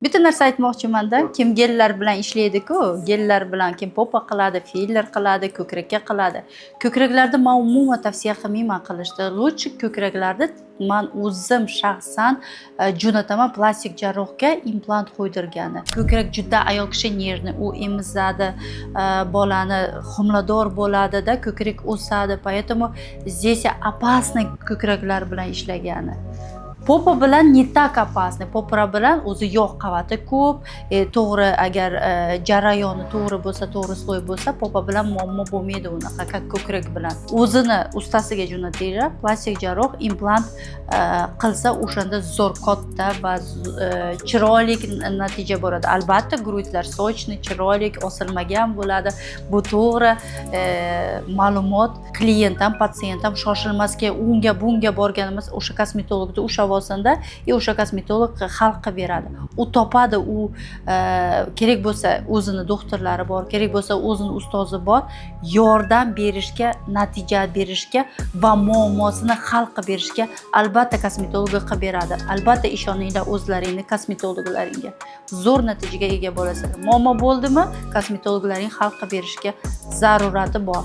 Bitta narsa aytmoqchimanda, kim gellar bilan ishlaydi-ku, gellar bilan kim попа qiladi, filler qiladi, ko'krakka qiladi. Ko'kraklarni man umuman tavsiya qilmayman qilishni. Лучше ko'kraklarni man o'zim shaxsan jo'nataman plastik jarrohga implant qo'ydirgani. Ko'krak juda ayol kishi нервный, u emizadi, bolani, homilador bo'ladida, ko'krak o'sadi. Поэтому здесь опасный ko'kraklar bilan ishlagani. Попа bilan не так опасный. Попа bilan o'zi yog' qavati ko'p. To'g'ri, agar jarayoni to'g'ri bo'lsa, to'g'ri слой bo'lsa, попа bilan muammo bo'lmaydi unaqa, как ko'krak bilan. O'zini ustasiga jo'natinglar, plastik jarroh implant qilsa, o'shanda zo'r, katta va chiroyli natija bo'ladi. Albatta, грудь lar сочный, chiroyli, osilmagan bo'ladi. Bu to'g'ri ma'lumot. Klient ham, patsient ham shoshilmasga, unga bunga borganimiz, o'sha kosmetologni ushlab olsinda и o'sha kosmetolog hal qilib beradi. U topadi, u kerak bo'lsa o'zini doktorlari bor, kerak bo'lsa o'zini ustozi bor, yordam berishga, natija berishga va muammosini hal qilib berishga albatta kosmetolog qilib beradi. Albatta ishoninglar o'zlaringni kosmetologlaringga. Zo'r natijaga ega bo'lasizlar. Muammo bo'ldimi, kosmetologlaring hal qilib berishga zarurati bor.